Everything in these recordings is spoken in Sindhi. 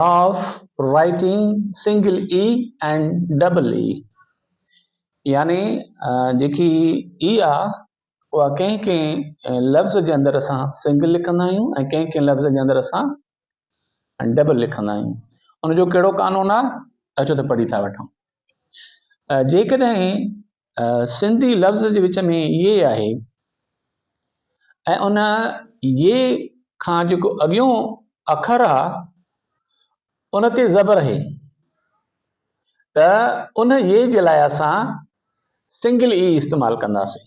Of writing single E and double E يعني جيڪي اي آ اها ڪنهن ڪنهن لفظ جي اندر اسان سنگل لکندا آهيون ۽ ڪنهن ڪنهن لفظ جي اندر اسان ڊبل لکندا آهيون ان جو ڪهڙو قانون آ اچو ته پڙهي ٿا وٺون جيڪڏهن سنڌي لفظ جي وچ ۾ يي آهي ۽ ان يي کان جيڪو اڳيون اکر آ ان تي زبر آهي ته ان يي جي لاء اسان سنگل اي استعمال ڪنداسين.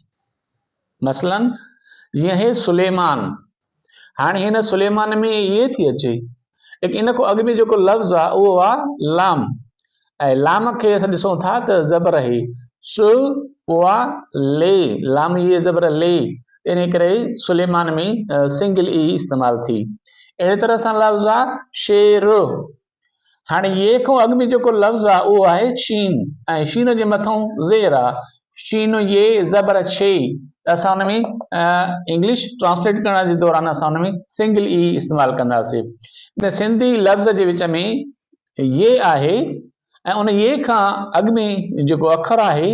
مثلا جيئن هي سليمان، هاڻي هن سليمان ۾ يي ٿي اچي ليڪن ان کان اڳ ۾ جيڪو لفظ آ اهو آ لام ۽ لام کي اسان ڏسون ٿا ته زبر آهي س پوء آ لي، لام يي زبر لي، انهي ڪري سليمان ۾ سنگل اي استعمال ٿي. اهڙي طرح سان لفظ آ شير. هاڻي يي کان اڳ ۾ جيڪو لفظ آ اهو آهي شين ۽ شين جي مٿئون زير آ، شين يي زبر شي، ته اسان ان ۾ انگلش ٽرانسليٽ ڪرڻ جي دوران اسان ان ۾ سنگل اي استعمال ڪنداسين. ان سنڌي لفظ جي وچ ۾ يي آهي ۽ ان يي کان اڳ ۾ جيڪو اکر آهي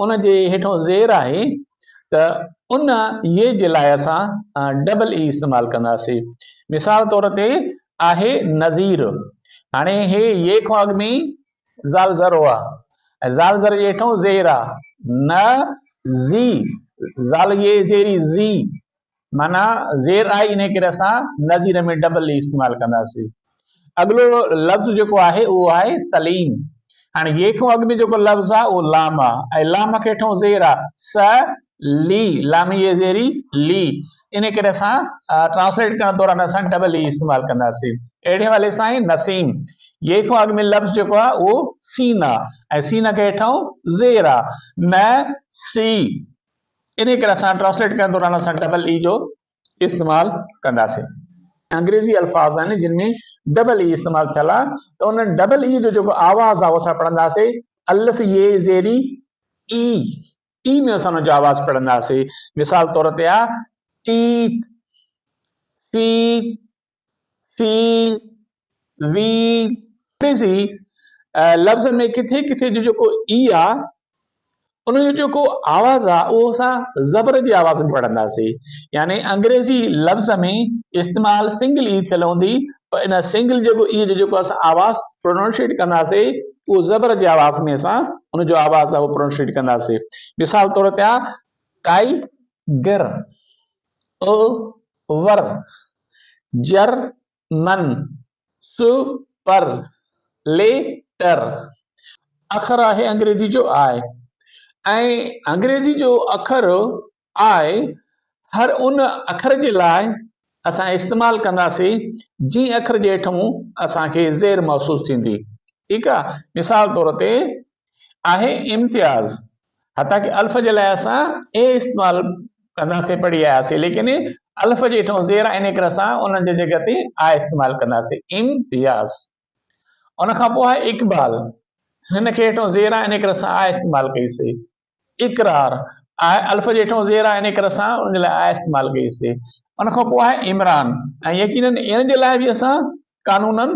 ان جي هيٺون زير آهي ته ان يي جي لاء اسان ڊبل اي استعمال ڪنداسين. مثال طور تي آهي نظير. هاڻي هي يي کان اڳ ۾ زال زر آ ۽ زال زر جي هيٺون زير آ. ن زي زال يي زيري زي معنيٰ زير آهي انهيء ڪري اسان نظير ۾ ڊبل اي استعمال ڪنداسين. اڳلو لفظ جيڪو آهي اهو آهي سليم. هاڻي يي کان اڳ ۾ جيڪو لفظ آهي اهو لام آهي ۽ لام کي هيٺون زير آهي س لي لام يي زيري لي انهيء ڪري اسان ٽرانسليٽ ڪرڻ دوران اسان ڊبل اي استعمال ڪنداسين. اهڙي حوالي سان آهي نسيم. يي کان اڳ ۾ لفظ جيڪو آهي اهو سين آهي ۽ سين کي هيٺون زير آهي ن سي انهيء ڪري اسان ٽرانسليٽ ڪرڻ دوران اسان ڊبل اي جو استعمال ڪنداسين. انگريزي الفاظ آهن جن ۾ ڊبل اي استعمال ٿيل آهي ته ان ڊبل اي جو جيڪو آواز آهي اهو اسان پڙهنداسين الف يي زيري اي، اي ۾ اسان ان جو آواز پڙهنداسين. مثال طور تي آهي ٽيٿ، فيٿ، في، وي، انگريزي لفظ ۾ ڪٿي ڪٿي جو جيڪو اي آ ان جو جيڪو آواز آ اهو اسان زبر جي آواز ۾ پڙهنداسين يعني انگريزي لفظ ۾ استعمال سنگل اي ٿيل هوندي پر ان سنگل جيڪو اي جو جيڪو اسان آواز پرونائونشيٽ ڪنداسين اهو زبر جي آواز ۾ اسان ان جو آواز آ اهو پرونائونشيٽ ڪنداسين مثال طور تي آ ٽائي گر او ور، جر، من، س، پر، لي، ٽر. اکر آهي انگريزي جو آء ۽ انگريزي جو اکر آء هر ان اکر جي لاء اسان استعمال ڪنداسين جنهن اکر جي هيٺون اسان کي زير محسوس ٿيندي. ٺيڪ آ مثال طور تي آهي امتياز حتيٰ ڪه الف جي لاء اسان اي استعمال ڪنداسين پڙهي آياسين ليڪن الف جي هيٺون زير آهي ان ڪري اسان ان جي جڳهه تي آء استعمال ڪنداسين امتياز ان کان پوء آهي اقبال هن کي هيٺون زير آهي ان ڪري اسان آء استعمال ڪئيسين اقرار آء الف جي هيٺون زير آهي ان ڪري اسان ان جي لاء آء استعمال ڪئيسين ان کان پوء آهي عمران ۽ يقينن ان جي لاء به اسان قانونن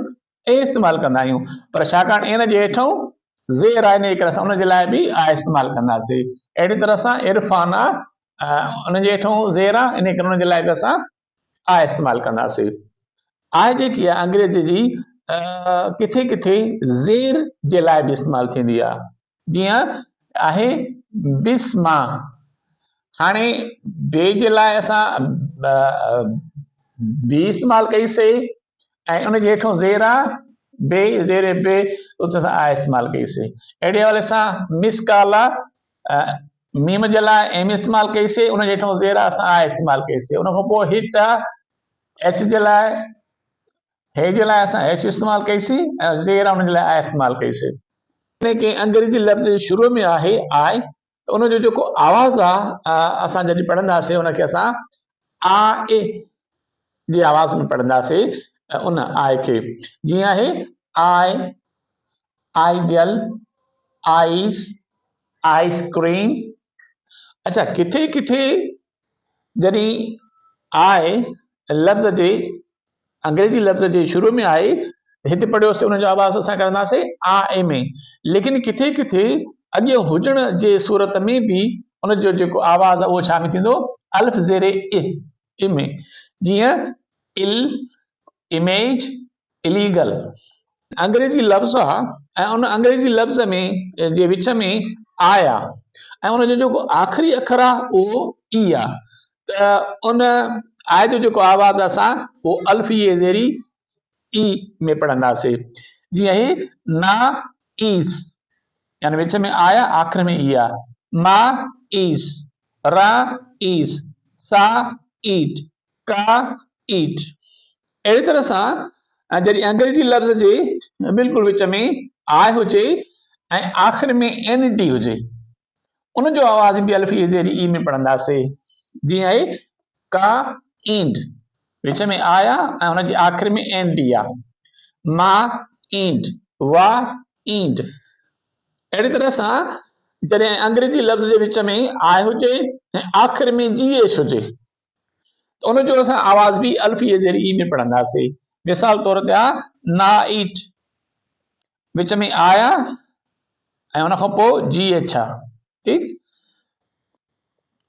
اي استعمال ڪندا آهيون پر ڇاڪاڻ ان جي هيٺئون زير آهي انهيء ڪري اسان ان جي لاء به آء استعمال ڪنداسين. اهڙي طرح سان عرفان آ ان جي هيٺئون زير آ انهيء ڪري ان جي لاء به اسان آء استعمال ڪنداسين. آء جيڪي آ انگريزي جي ڪٿي ڪٿي زير جي لاء به استعمال ٿيندي آ. جيئن آهي بسما هاڻي بي جي لاء اسان بي استعمال ڪئي سي ۽ ان جي هيٺون زير آ بي زير بي اتي اسان آ استعمال ڪئي سي اهڙي حوالي سان مس ڪال آ ميم جي لاء ايم استعمال ڪئي سي ان جي هيٺون زير آ اسان آ استعمال ڪئي سي ان کان پوء هٽ آ ايڇ جي لاء هي جي لاء اسان ايڇ استعمال ڪئي سي ۽ زير ان جي لاء آء استعمال ڪئي سي. جڏهن ڪنهن انگريزي لفظ جي شروع ۾ آهي آء ته ان جو جيڪو آواز آ اسان جڏهن پڙهنداسين ان کي اسان آء جي آواز ۾ پڙهنداسين ان آء کي جيئن آهي آء، آئيڊيل، آئيس، آئيس ڪريم. اڇا ڪٿي ڪٿي جڏهن آء لفظ جي انگريزي لفظ جي شروع ۾ آهي هتي پڙهيوسي ان جو آواز اسان ڪڍنداسين آ اي ۾، ليڪن ڪٿي ڪٿي اڳيون هجڻ جي صورت ۾ به ان جو جيڪو آواز آهي اهو ڇا ۾ ٿيندو؟ الف زير ا ا ۾، جيئن ال، اميج، اليگل. انگريزي لفظ آ ۽ ان انگريزي لفظ ۾ جي وچ ۾ آء آ ۽ ان جو جيڪو آخري اکر آ اهو اي آ ته ان آء جو جيڪو آواز اسان اهو الف يي زيري اي ۾ پڙهنداسي جيئن هي نا ايس يعني وچ ۾ آء آ آخر ۾ اي آ ما ايس را ايس سا ايٽ ڪا ايٽ. اهڙي طرح سان جڏهن انگريزي لفظ جي بلڪل وچ ۾ آء هجي ۽ آخر ۾ اين ٽي هجي ان جو آواز به الف اي زير اي ۾ پڙهنداسي جيئن آهي ڪا اينڊ وچ ۾ آء آ ۽ ان جي آخر ۾ اين ٽي آ ما اينڊ وا اينڊ. اهڙي طرح سان جڏهن انگريزي لفظ جي وچ ۾ آء هجي ۽ آخر ۾ جي ايڇ هجي ته ان جو اسان آواز به الف يي زير اي ۾ پڙهنداسي. مثال طور تي آ نا ايٽ وچ ۾ آء آ ۽ ان کان پوء جي ايڇ آ ٺيڪ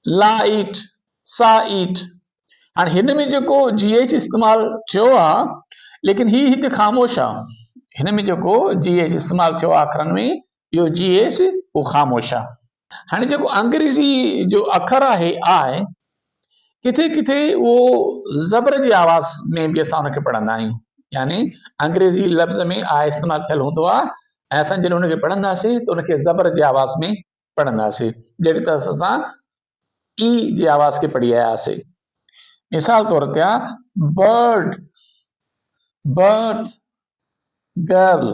لا ايٽ سا ايٽ. هاڻي هن ۾ جيڪو جي ايڇ استعمال ٿيو آ ليڪن هي هتي خاموش آ. هن ۾ جيڪو جي ايڇ استعمال ٿيو آ اکرن ۾ اهو جي ايڇ اهو خاموش آ. هاڻي جيڪو انگريزي جو اکر آهي آء ڪٿي ڪٿي اهو زبر جي آواز ۾ به اسان ان کي پڙهندا آهيون يعني انگريزي لفظ ۾ آء استعمال ٿيل هوندو آ ۽ اسان جڏهن ان کي پڙهنداسين ته ان کي زبر جي آواز ۾ پڙهنداسين جهڙي طرح سان اي جي آواز کي پڙهي آيا هئاسين. مثال طور تي آ برڊ، برٿ، گرل.